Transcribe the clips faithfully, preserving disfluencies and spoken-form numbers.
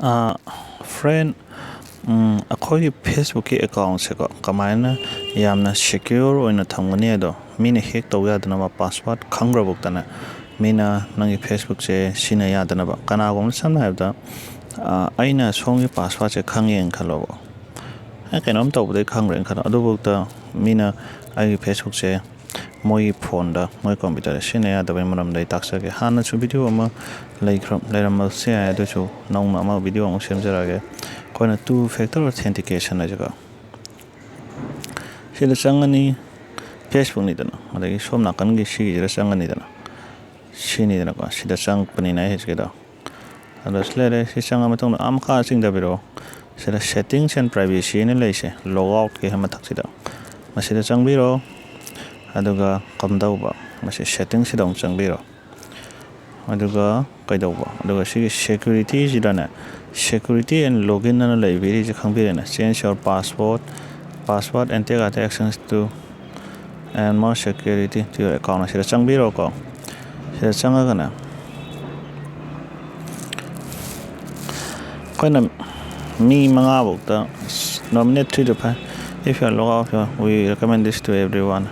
Friend, ꯑꯩꯈꯣꯏꯒꯤ ꯐꯦꯁꯕꯨꯛꯀꯤ ꯑꯦꯀꯥꯎꯟꯁꯦꯀꯣ, ꯀꯃꯥꯏꯅ ꯌꯥꯝꯅ ꯁꯦꯀ꯭ꯌꯣꯔ ꯑꯣꯏꯅ ꯊꯝꯒꯅꯤ ꯍꯥꯏꯗꯣ, ꯃꯤꯅ ꯍꯦꯛ ꯇꯧ ꯌꯥꯗꯅꯕ, ꯄꯥꯁꯋꯥꯔꯗ ꯈꯪꯈ꯭ꯔꯕꯨꯛꯇꯅꯦ, ꯃꯤꯅ ꯅꯪꯒꯤ ꯐꯦꯁꯕꯨꯛꯁꯦ ꯁꯤꯖꯤꯟꯅ ꯌꯥꯗꯅꯕ꯫ ꯀꯅꯥꯒꯨꯝꯕ, ꯁꯝꯅ ꯍꯥꯏꯔꯕꯗ, ꯑꯩꯅ ꯁꯣꯝꯒꯤ ꯄꯥꯁꯋꯥꯔꯗꯁꯦ ꯈꯪꯉꯦꯅ ꯈꯜꯂꯣꯕ, ꯑꯩ ꯀꯩꯅꯣꯝ ꯇꯧꯕꯗꯩ ꯈꯪꯈ꯭ꯔꯦꯅ ꯈꯜꯂꯣ, ꯑꯗꯨꯐꯥꯎꯗ ꯃꯤꯅ ꯑꯩꯒꯤ ꯐꯦꯁꯕꯨꯛꯁꯦ ꯃꯣꯏꯒꯤ ꯐꯣꯟꯗ, ꯃꯣꯏ ꯀꯝꯄ꯭ꯌꯨꯇꯔꯗ ꯁꯤꯖꯤꯟꯅ ꯌꯥꯗꯕꯒꯤ ꯃꯔꯝꯗ ꯑꯩ ꯇꯥꯛꯆꯒꯦ꯫ ꯍꯥꯟꯅꯁꯨ ꯚꯤꯗꯤꯑꯣ ꯑꯃ ꯂꯩꯈ꯭ꯔ-, ꯂꯩꯔꯝꯕꯁꯨ ꯌꯥꯏ, ꯑꯗꯨꯁꯨ ꯅꯧꯅ ꯑꯃ ꯚꯤꯗꯤꯑꯣ ꯑꯃꯨꯛ ꯁꯦꯝꯖꯔꯛꯑꯒꯦ꯫ ꯑꯩꯈꯣꯏꯅ two factor authentication ꯍꯥꯏꯁꯦꯀꯣ, ꯁꯤꯗ ꯆꯪꯉꯅꯤ, ꯐꯦꯁꯕꯨꯛꯅꯤꯗꯅ, ꯑꯗꯒꯤ ꯁꯣꯝ ꯅꯥꯀꯟꯒꯤ ꯁꯤꯒꯤꯁꯤꯗ ꯆꯪꯉꯅꯤꯗꯅ, ꯁꯤꯅꯤꯗꯅꯀꯣ, ꯁꯤꯗ ꯆꯪꯉꯛꯄꯅꯤꯅ ꯑꯩ ꯍꯧꯖꯤꯛꯀꯤꯗꯣ꯫ ꯑꯗꯣ ꯁꯤ ꯂꯩꯔꯦ꯫ ꯁꯤ ꯆꯪꯉ ꯃꯇꯨꯡꯗ ꯑꯥ ꯃꯈꯥ ꯆꯤꯡꯊꯕꯤꯔꯛꯑꯣ꯫ ꯁꯤꯗ settings and privacy ꯍꯥꯏꯅ ꯂꯩꯁꯦ, ꯂꯣꯒ ꯑꯥꯎꯠꯀꯤ ꯃꯊꯛꯁꯤꯗ, ꯃꯁꯤꯗ ꯆꯪꯕꯤꯔꯣ꯫ ꯑꯗꯨꯒ ꯀꯝꯗꯧꯕ, ꯃꯁꯤ ꯁꯦꯠꯇꯤꯡꯁꯤꯗ ꯑꯃꯨꯛ ꯆꯪꯕꯤꯔꯣ꯫ ꯑꯗꯨꯒ ꯀꯩꯗꯧꯕ, ꯑꯗꯨꯒ ꯁꯤꯒꯤ ꯁꯦꯀ꯭ꯌꯨꯔꯤꯇꯤꯁꯤꯗꯅꯦ, security and login ꯑꯅ ꯂꯩꯕꯤꯔꯤꯁꯦ ꯈꯪꯕꯤꯔꯦꯅꯦ꯫ Change your password, password and take access to and more security to your account ꯁꯤꯗ ꯆꯪꯕꯤꯔꯣꯀꯣ꯫ ꯁꯤꯗ ꯆꯪꯉꯒꯅꯦ, ꯑꯩꯈꯣꯏꯅ ꯃꯤ ꯃꯉꯥꯐꯧꯗ, nominate three to five, if you are log out, we recommend this to everyone꯫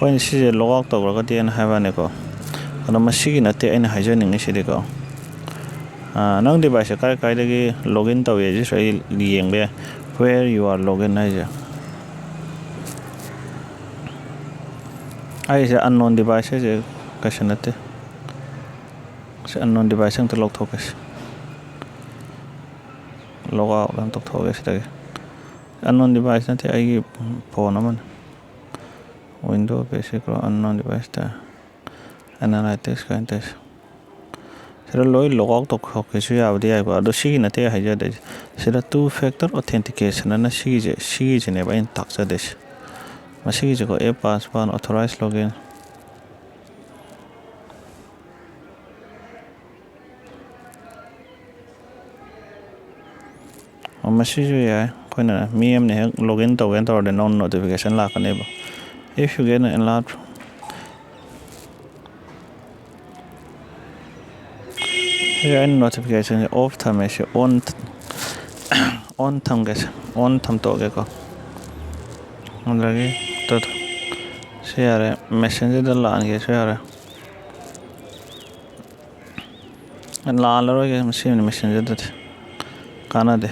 ꯑꯩꯈꯣꯏꯅ ꯁꯤꯁꯦ log out ꯇꯧꯈ꯭ꯔꯒꯗꯤ ꯑꯩꯅ ꯍꯥꯏꯕꯅꯦꯀꯣ꯫ ꯑꯗꯣ ꯃꯁꯤꯒꯤ ꯅꯠꯇꯦ ꯑꯩꯅ ꯍꯥꯏꯖꯅꯤꯡꯉꯤꯁꯤꯗꯤꯀꯣ, ꯑꯥ, ꯅꯪ ꯗꯤꯚꯥꯏꯁꯁꯦ ꯀꯥꯏ ꯀꯥꯏꯗꯒꯤ ꯂꯣꯒ ꯏꯟ ꯇꯧꯏ ꯍꯥꯏꯁꯤꯁꯨ ꯑꯩ ꯌꯦꯡꯕ ꯌꯥꯏ꯫ Where you are log in ꯍꯥꯏꯁꯦ꯫ ꯑꯩꯁꯦ unknown device ꯍꯥꯏꯁꯦ ꯀꯩꯁꯨ ꯅꯠꯇꯦ꯫ ꯁꯤ unknown device ꯑꯝꯇ ꯂꯧꯊꯣꯛꯀꯦ꯫ ꯁꯤ ꯂꯣꯒ ꯑꯥꯎꯠ ꯑꯝ ꯇꯧꯊꯣꯛꯑꯒꯦ ꯁꯤꯗꯒꯤ꯫ Unknown device ꯅꯠꯇꯦ, ꯑꯩꯒꯤ ꯐꯣꯟ ꯑꯃꯅꯤ꯫ Window basic unknown device ꯇ analytics ꯀꯥꯏꯅ ꯇꯧꯔꯤꯁꯦ꯫ ꯁꯤꯗ ꯂꯣꯏ ꯂꯣꯒ ꯑꯥꯎꯠ ꯇꯧꯊꯣꯛꯀꯦꯁꯨ ꯌꯥꯕꯗꯤ ꯌꯥꯏꯀꯣ, ꯑꯗꯣ ꯁꯤꯒꯤ ꯅꯠꯇꯦ ꯍꯥꯏꯖꯗꯣꯏꯁꯦ꯫ ꯁꯤꯗ two factor authentication ꯑꯅ ꯁꯤꯒꯤꯁꯦ, ꯁꯤꯒꯤꯁꯤꯅꯦꯕ ꯑꯩꯅ ꯇꯥꯛꯆꯗꯣꯏꯁꯦ꯫ ꯃꯁꯤꯒꯤꯁꯦꯀꯣ, app password, authorized login, ꯑꯣ, ꯃꯁꯤꯁꯨ ꯌꯥꯏ꯫ ꯑꯩꯈꯣꯏꯅ ꯃꯤ ꯑꯃꯅ ꯍꯦꯛ ꯂꯣꯒ ꯏꯟ ꯇꯧꯒꯦꯅ ꯇꯧꯔꯗꯤ ꯅꯉꯣꯟꯗ notification ꯂꯥꯛꯀꯅꯦꯕ꯫ If you get an alert, ꯁꯤ ꯑꯩꯅ ꯅꯣꯇꯤꯐꯤꯀꯦꯁꯟꯁꯦ ꯑꯣꯐ ꯊꯝꯃꯦ꯫ ꯁꯤ ꯑꯣꯟ ꯑꯣꯟ ꯊꯝꯒꯦꯁꯦ꯫ ꯑꯣꯟ ꯊꯝꯗꯣꯛꯑꯒꯦꯀꯣ꯫ ꯑꯗꯒꯤ ꯇꯨ- ꯁꯤ ꯌꯥꯔꯦ꯫ ꯃꯦꯁꯦꯟꯖꯔꯗ ꯂꯥꯛꯍꯟꯒꯦꯁꯨ ꯌꯥꯔꯦ꯫ ꯂꯥꯛꯍꯜꯂꯔꯣꯏꯒꯦ ꯃꯁꯤ ꯃꯦꯁꯦꯟꯖꯔꯗꯗꯤ꯫ ꯀꯥꯟꯅꯗꯦ꯫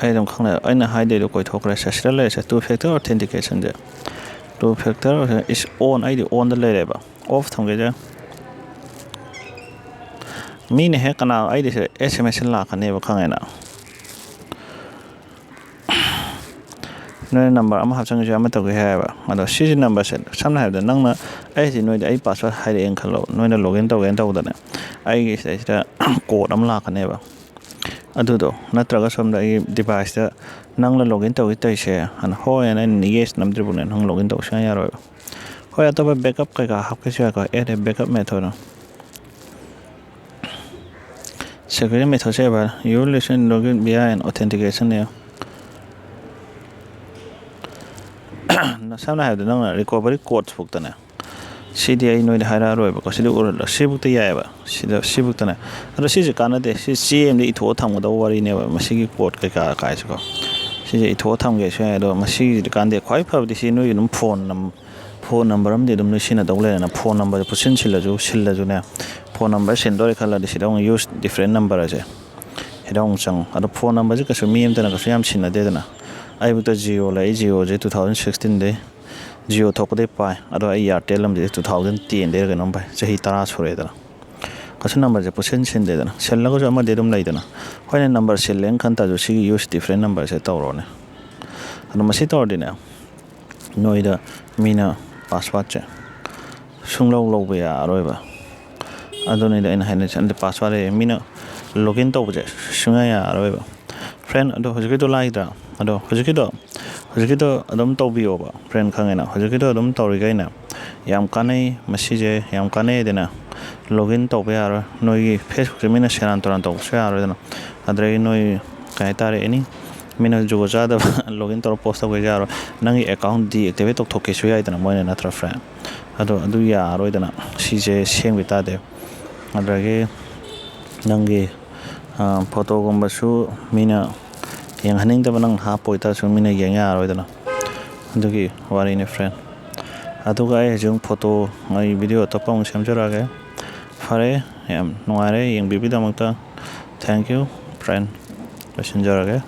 ꯑꯩ ꯑꯗꯨꯝ ꯈꯪꯅ ꯑꯩꯅ ꯍꯥꯏꯗꯣꯏꯗꯣ ꯀꯣꯏꯊꯣꯛꯈ꯭ꯔꯦ꯫ ꯁꯦ ꯁꯤꯗ ꯂꯩꯔꯤꯁꯦ ꯇꯨ ꯐꯦꯛꯇꯔ ꯑꯣꯊꯦꯟꯇꯤꯀꯦꯁꯟꯁꯦ꯫ ꯇꯨ ꯐꯦꯛꯇꯔ ꯏꯁ ꯑꯣꯟ꯫ ꯑꯩꯗꯤ ꯑꯣꯟꯗ ꯂꯩꯔꯦꯕ꯫ ꯑꯣꯐ ꯊꯝꯒꯦꯁꯦ꯫ ꯃꯤꯅ ꯍꯦꯛ ꯀꯅꯥ ꯑꯩꯗꯤ ꯁꯤꯗ ꯑꯦꯁ ꯑꯦꯝ ꯑꯦꯁ ꯂꯥꯛꯀꯅꯦꯕ ꯈꯪꯉꯦꯅ꯫ ꯅꯣꯏꯅ ꯅꯝꯕꯔ ꯑꯃ ꯍꯥꯞꯆꯤꯟꯒꯦꯁꯨ ꯑꯃ ꯇꯧꯒꯦ ꯍꯥꯏꯌꯦꯕ꯫ ꯑꯗꯣ ꯁꯤꯁꯤ ꯅꯝꯕꯔꯁꯦ ꯁꯝꯅ ꯍꯥꯏꯔꯕꯗ ꯅꯪꯅ ꯑꯩꯁꯤ ꯅꯣꯏꯗ ꯑꯩ ꯄꯥꯁꯋꯥꯔꯗ ꯍꯥꯏꯔꯛꯑꯦꯅ ꯈꯜꯂꯣ꯫ ꯅꯣꯏꯅ ꯂꯣꯒꯏꯟ ꯇꯧꯒꯦꯅ ꯇꯧꯕꯗꯅꯦ ꯑꯩꯒꯤ ꯁꯤꯗꯩꯁꯤꯗ ꯀꯣꯗ ꯑꯃ ꯂꯥꯛꯀꯅꯦꯕ꯫ ꯑꯗꯨꯗꯣ ꯅꯠꯇ꯭ꯔꯒ ꯁꯣꯝꯗ ꯑꯩꯒꯤ ꯗꯤꯚꯥꯏꯁꯇ ꯅꯪꯅ ꯂꯣꯒꯏꯟ ꯇꯧꯒꯦ ꯇꯧꯔꯤꯁꯦ ꯍꯥꯟꯅ ꯍꯣꯏ ꯍꯥꯏꯅ ꯑꯩꯅ ꯌꯦꯁ ꯅꯝꯗ꯭ꯔꯤꯕꯅꯦ ꯅꯪ ꯂꯣꯒꯏꯟ ꯇꯧꯕ ꯁꯨꯡꯌꯥ ꯌꯥꯔꯣꯏꯕ꯫ ꯍꯣꯏ, ꯑꯇꯣꯞꯄ ꯕꯦꯛꯀꯞ ꯀꯩꯀꯥ ꯍꯥꯞꯀꯦꯁꯨ ꯌꯥꯏꯀꯣ꯫ Add a backup method꯫ Security method ꯁꯦ ꯚꯥꯏ, you listen login via an authentication ꯅꯦ꯫ ꯁꯝꯅ ꯍꯥꯏꯔꯕꯗ ꯅꯪꯅ ꯔꯤꯀꯣꯚꯔꯤ ꯀꯣꯗ ꯐꯥꯎꯗꯅꯦ꯫ ꯁꯤꯗꯤ ꯑꯩ ꯅꯣꯏꯗ ꯍꯥꯏꯔꯛꯑꯔꯣꯏꯕꯀꯣ꯫ ꯁꯤꯗꯤ ꯎꯔꯗ꯭ꯔꯥ? ꯁꯤꯕꯨꯛꯇ ꯌꯥꯏꯑꯕ꯫ ꯁꯤꯗ, ꯁꯤꯕꯨꯛꯇꯅꯦ꯫ ꯑꯗꯣ ꯁꯤꯁꯦ ꯀꯥꯟꯅꯗꯦ꯫ ꯁꯤ ꯆꯦ ꯑꯃꯗ ꯏꯊꯣꯛꯑ ꯊꯝꯒꯗꯧꯕ ꯋꯥꯔꯤꯅꯦꯕ꯫ ꯃꯁꯤꯒꯤ ꯀꯣꯗ ꯀꯩꯀꯥ ꯀꯥꯏꯁꯦꯀꯣ꯫ ꯁꯤꯁꯦ ꯏꯊꯣꯛꯑ ꯊꯝꯒꯦꯁꯨ ꯌꯥꯏ꯫ ꯑꯗꯣ ꯃꯁꯤꯒꯤꯗꯤ ꯀꯥꯟꯅꯗꯦ꯫ ꯈ꯭ꯋꯥꯏ ꯐꯕꯗꯤ ꯁꯤ ꯅꯣꯏꯒꯤ ꯑꯗꯨꯝ ꯐꯣꯟ ꯅꯝ-, ꯐꯣꯟ ꯅꯝꯕꯔ ꯑꯃꯗꯤ ꯑꯗꯨꯝ ꯅꯣꯏ ꯁꯤꯖꯤꯟꯅꯗꯧ ꯂꯩꯔꯦꯅ꯫ ꯐꯣꯟ ꯅꯝꯕꯔꯁꯦ ꯄꯨꯠꯁꯤꯟ ꯁꯤꯜꯂꯁꯨ, ꯁꯤꯜꯂꯁꯨꯅꯦ, ꯐꯣꯟ ꯅꯝꯕꯔ ꯁꯤꯟꯗꯣꯔꯦ ꯈꯜꯂꯗꯤ ꯁꯤꯗ ꯑꯃꯨꯛ use different number ꯁꯦ ꯁꯤꯗ ꯑꯃꯨꯛ ꯆꯪꯉꯨ꯫ ꯑꯗꯣ ꯐꯣꯟ ꯅꯝꯕꯔꯁꯦ ꯀꯩꯁꯨ ꯃꯤ ꯑꯃꯇꯅ ꯀꯩꯁꯨ ꯌꯥꯝ ꯁꯤꯟꯅꯗꯦꯗꯅ꯫ ꯑꯩꯕꯨꯛꯇ Jio ꯂꯩ꯫ Jio ꯁꯦ two thousand sixteen ꯗꯩ Jio ꯊꯣꯛꯄꯗꯩ ꯄꯥꯏ꯫ ꯑꯗꯣ ꯑꯩ Airtel ꯑꯃꯗꯤ two thousand ten ꯗꯩꯔ ꯀꯩꯅꯣꯝ ꯄꯥꯏ꯫ ꯆꯍꯤ ꯇꯔꯥ ꯁꯨꯔꯦꯗꯅ꯫ ꯀꯩꯁꯨ ꯅꯝꯕꯔꯁꯦ ꯄꯨꯠꯁꯤꯟ ꯁꯤꯟꯗꯦꯗꯅ꯫ ꯁꯤꯜꯂꯒꯁꯨ ꯑꯃꯗꯤ ꯑꯗꯨꯝ ꯂꯩꯗꯅ꯫ ꯍꯣꯏꯅꯦ, ꯅꯝꯕꯔ ꯁꯤꯜꯂꯦꯅ ꯈꯟ ꯇꯥꯔꯁꯨ ꯁꯤꯒꯤ use different number ꯁꯦ ꯇꯧꯔꯣꯅꯦ꯫ ꯑꯗꯣ ꯃꯁꯤ ꯇꯧꯔꯗꯤꯅꯦ, ꯅꯣꯏꯗ ꯃꯤꯅ ꯄꯥꯁꯋꯥꯔꯗꯁꯦ ꯁꯨꯡꯂꯧ ꯂꯧꯕ ꯌꯥꯔꯔꯣꯏꯕ꯫ ꯑꯗꯨꯅꯤꯗ ꯑꯩꯅ ꯍꯥꯏꯅꯤꯡꯉꯤꯁꯦ꯫ ꯑꯗꯨ ꯄꯥꯁꯋꯥꯔꯗ ꯃꯤꯅ ꯂꯣꯒꯏꯟ ꯇꯧꯕꯁꯦ ꯁꯨꯡꯌꯥ ꯌꯥꯔꯔꯣꯏꯕ꯫ ꯐ꯭ꯔꯦꯟ, ꯑꯗꯣ ꯍꯧꯖꯤꯛꯀꯤꯗꯣ ꯂꯥꯏꯗ꯭ꯔꯥ? ꯑꯗꯣ ꯍꯧꯖꯤꯛꯀꯤꯗꯣ, ꯍꯧꯖꯤꯛꯀꯤꯗꯣ ꯑꯗꯨꯝ ꯇꯧꯕꯤꯌꯣꯕ, ꯐ꯭ꯔꯦꯟ, ꯈꯪꯉꯦꯅ꯫ ꯍꯧꯖꯤꯛꯀꯤꯗꯣ ꯑꯗꯨꯝ ꯇꯧꯔꯤꯈꯩꯅꯦ ꯌꯥꯝ ꯀꯥꯟꯅꯩ꯫ ꯃꯁꯤꯁꯦ ꯌꯥꯝ ꯀꯥꯟꯅꯩꯗꯅ꯫ ꯂꯣꯒꯏꯟ ꯇꯧꯕ ꯌꯥꯔꯣꯏ꯫ ꯅꯣꯏꯒꯤ ꯐꯦꯁꯕꯨꯛꯁꯦ ꯃꯤꯅ ꯁꯦꯔꯥꯟ ꯇꯨꯔꯥꯟ ꯇꯧꯕꯁꯨ ꯌꯥꯔꯣꯏꯗꯅ꯫ ꯑꯗꯨꯗꯒꯤ ꯅꯣꯏ ꯀꯩ ꯍꯥꯏꯇꯥꯔꯦ, ꯑꯦꯅꯤ ꯃꯤꯅ ꯖꯨꯒꯣꯠ ꯆꯥꯗꯕ ꯂꯣꯒꯏꯟ ꯇꯧꯔ ꯄꯣꯁ ꯇꯧꯒꯦꯁꯨ ꯌꯥꯔꯣꯏ꯫ ꯅꯪꯒꯤ ꯑꯦꯀꯥꯎꯟ ꯗꯤꯑꯦꯛꯇꯤꯚꯦꯠ ꯇꯧꯊꯣꯛꯀꯦꯁꯨ ꯌꯥꯏꯗꯅ ꯃꯣꯏꯅ, ꯅꯠꯇ꯭ꯔ ꯐ꯭ꯔꯦꯟ? ꯑꯗꯣ ꯑꯗꯨ ꯌꯥꯔꯔꯣꯏꯗꯅ꯫ ꯁꯤꯁꯦ ꯁꯦꯝꯈꯤ ꯇꯥꯔꯗꯤ꯫ ꯑꯗꯨꯗꯒꯤ ꯅꯪꯒꯤ ꯐꯣꯇꯣꯒꯨꯝꯕꯁꯨ ꯃꯤꯅ ꯌꯦꯡꯍꯟꯅꯤꯡꯗꯕ, ꯅꯪꯅ ꯍꯥꯞꯄ ꯑꯣꯏꯇꯥꯔꯁꯨ ꯃꯤꯅ ꯌꯦꯡ ꯌꯥꯔꯣꯏꯗꯅ꯫ ꯑꯗꯨꯒꯤ ꯋꯥꯔꯤꯅꯤ friend꯫ ꯑꯗꯨꯒ ꯑꯩ ꯍꯧꯖꯤꯛ ꯐꯣꯇꯣ, ꯑꯩ video ꯑꯇꯣꯞꯄ ꯑꯃꯨꯛ ꯁꯦꯝꯖꯔꯛꯑꯒꯦ꯫ ꯐꯔꯦ, ꯌꯥꯝ ꯅꯨꯡꯉꯥꯏꯔꯦ ꯌꯦꯡꯕꯤꯕꯒꯤꯗꯃꯛꯇ꯫ Thank you friend꯫ ꯂꯣꯏꯁꯤꯟꯖꯔꯒꯦ꯫